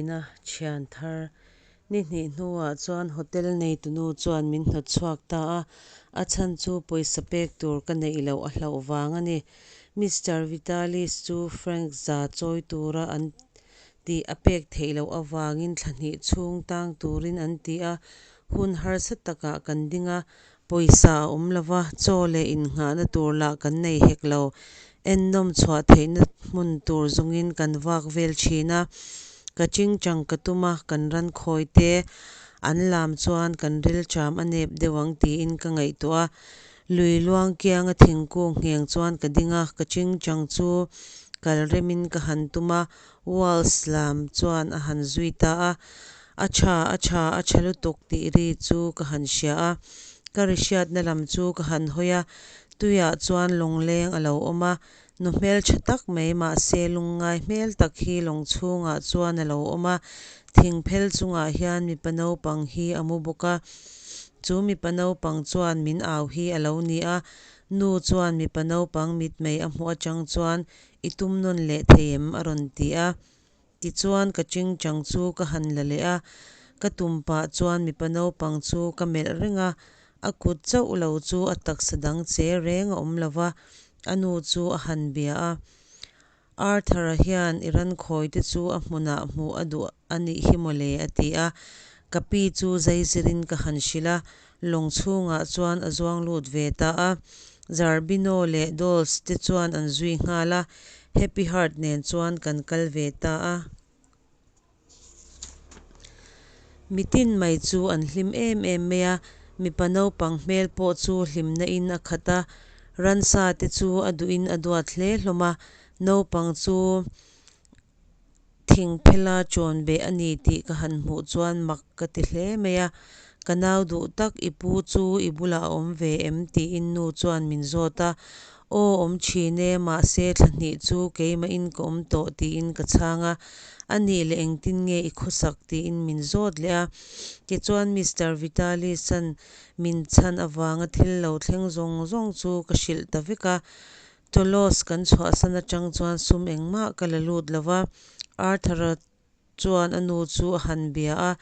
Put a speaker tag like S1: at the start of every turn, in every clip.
S1: Thin a, thian thar. Ni hnih hnuah chuan hotel neitunu chuan min hnawt chhuak ta a, a chhan chu pawisa pek tur ka neih loh a hlauh vang a ni. Mister Vitalis chu franc za chawi tura an tih a pek theih loh avangin thla hnih chhung tang turin an ti a, hun harsa takah kan ding a, pawisa a awm lo va, chaw leh innghahna tur lah kan nei hek lo. Ennawm chhuah theihna hmun tur zawngin kan vak vel thin a, ka chingchang ka tum a, kan ran khawi te an lam chuan kan rilṭam a nep deuh ang tiin ka ngaihtuah a. Lui luang kianga thingkung ngheng chuan ka ding a, ka chingchang chu kal remin ka han tum a, Waltz lam chuan a han zui ta a. A tha, a tha, a tha lutuk tih ri chu ka han hria a. Ka ri hriatna lam chu ka han hawi a, tuiah chuan lawngleng a lo awm a, nu hmeltha tak mai mahse lungngai hmel tak hi lawng chhungah chuan a lo awm a, thingphel chungah hian mipa naupang hi a mu bawk a, chu mipa naupang chuan min au hi a lo ni a, nu chuan mipa naupang mitmei a hmuh atang chuan I tum nawn leh thei em? a rawn ti a. Tichuan ka chingchang chu ka han la leh a, ka tum pah chuan mipa naupang chu ka melh reng a, a kut chauh lo chu a taksa dang che reng a awm lo va, a nu chu a han bia a. Arthur-a hian i ran khawi te chu a hmunah hmuh a duh a nih hi maw le a ti a. Ka pi chu zaizirin ka han hrilh a, lawng chhungah chuan a zuang lut ve ta a. Zerbino leh Dolls te chuan an zui nghal a, Happy Heart nen chuan kan kal ve ta a. Mitin mai chu an hlim em em mai a, mipa naupang hmel pawh chu hlimna in a khat a, ransa te chu a duhin a duat hle hlawm a, naupang chu thingphela chawn beh a ni tih ka han hmuh chuan mak ka ti hle mai a, Ka nau duh tak i pu chu i bulah a awm ve em? tiin nu chuan min zawt a, Aw awm thin e, mahse thla hnih chu keimahin ka awm tawh tiin ka chhang a, A nih leh engtin nge i khawsak? tiin min zawt leh a, tichuan Mister Vitalis-a'n min chhan avanga thil lo thleng zawng zawng chu ka hrilh ta vek a, Toulouse kan chhuahsan atang chuan sum engmah ka la lut lo va, Arthur-a chuan a nu chu a han bia a,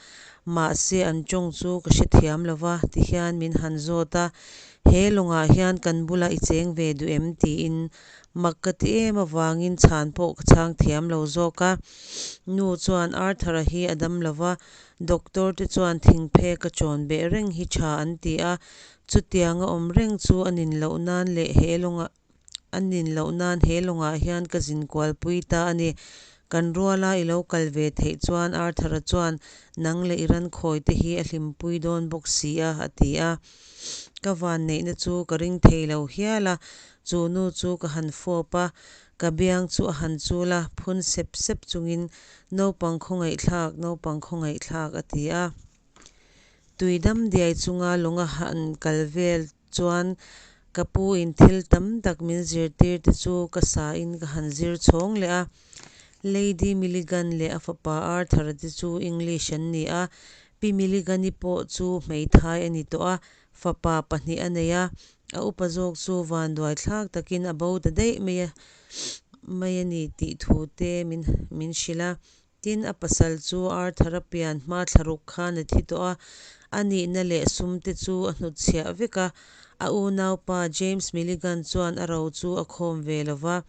S1: mahse an tawng chu ka hrethiam lo va, tihian min han zawt a, He lawngah hian kan bulah i cheng ve duh em? tiin mak ka ti em avangin chhan pawh ka chhang thiam lo zawk a. Nu chuan Arthur-a hi a dam lo va, doctor te chuan thingphek a chawn beh reng hi tha an ti a, chutianga awm reng chu a nin loh nan leh he lawngah A nin loh nan he lawngah hian ka zin kualpui ta a ni. Kan ruala i lo kal ve theih chuan Arthur-a chuan nang leh i ran khawi te hi a hlimpui dawn bawk si a, a ti a. Ka vanneihna chu ka ring thei lo hial a, chu nu chu ka han fawp a, ka biang chu a han chul a, phun sep sep chungin, Naupang khawngaihthlak, naupang khawngaihthlak, a ti a. Tui dam diai chunga lawng a han kal vel chuan ka pu in thil tam tak min zirtir te chu ka sa in ka han zir chhawng leh a. Lady Milligan leh a fapa Arthur-a te chu English an ni a, Pi Milligan-i pawh chu hmeithai a ni tawh a, fapa pahnih a nei a, a upa zawk chu vanduai thlak takin a bo ta daih mai a mai a ni tih thu te min min hrilh a. Tin, a pasal chu Arthur-a pian hma thlaruk khan a thi tawh a, a nihna leh sum te chu a hnutchhiah vek a. A unaupa James Milligan chuan a ro chu a khawm ve lo va.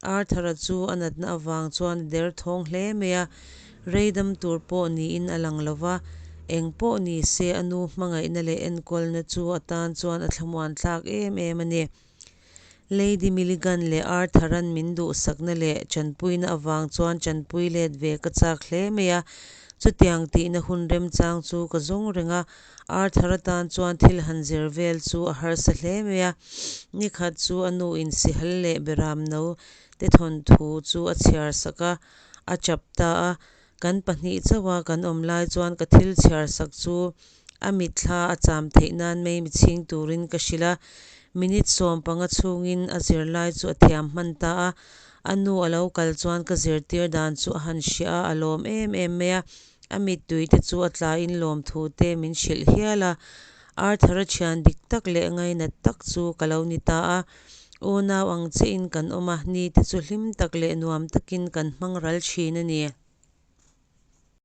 S1: Arthur-a chu a natna avang chuan a derthawng hle mai a, rei dam tur pawh niin a lang lo va. Eng pawh ni se, a nu hmangaihna leh enkawlna chu a tan chuan a thlamuan thlak em em a ni. Lady Milligan leh Arthur-a'n min duhsakna leh chanpuina avang chuan chanpui let ve ka chak hle mai a, chutiang tihna hun remchang chu ka zawng reng a, Arthur atan chuan thil han zir vel chu a harsa hle mai a. Nikhat chu a nu in sihal leh beram no te thawnthu chu a chhiar sak a, a chap ta a. Kan pahnih chauha kan awm lai chuan ka thil chhiar sak chu A mitthla a cham theih nan mei mi chhing turin ka hrilh a, minute 15 chhungin a zirlai chu a thiam hman ta a. A nu a lo kal chuan ka zirtir dan chu a han hria a, a lawm em em mai a. A mittui te chu a tlaiin lawmthu te min hrilh hial a. Arthur-a thian dik tak leh ngainat tak chu ka lo ni ta a. Unau ang chiahin kan awm a, ni te chu hlim tak leh nuam takin kan hmang ral thin a ni.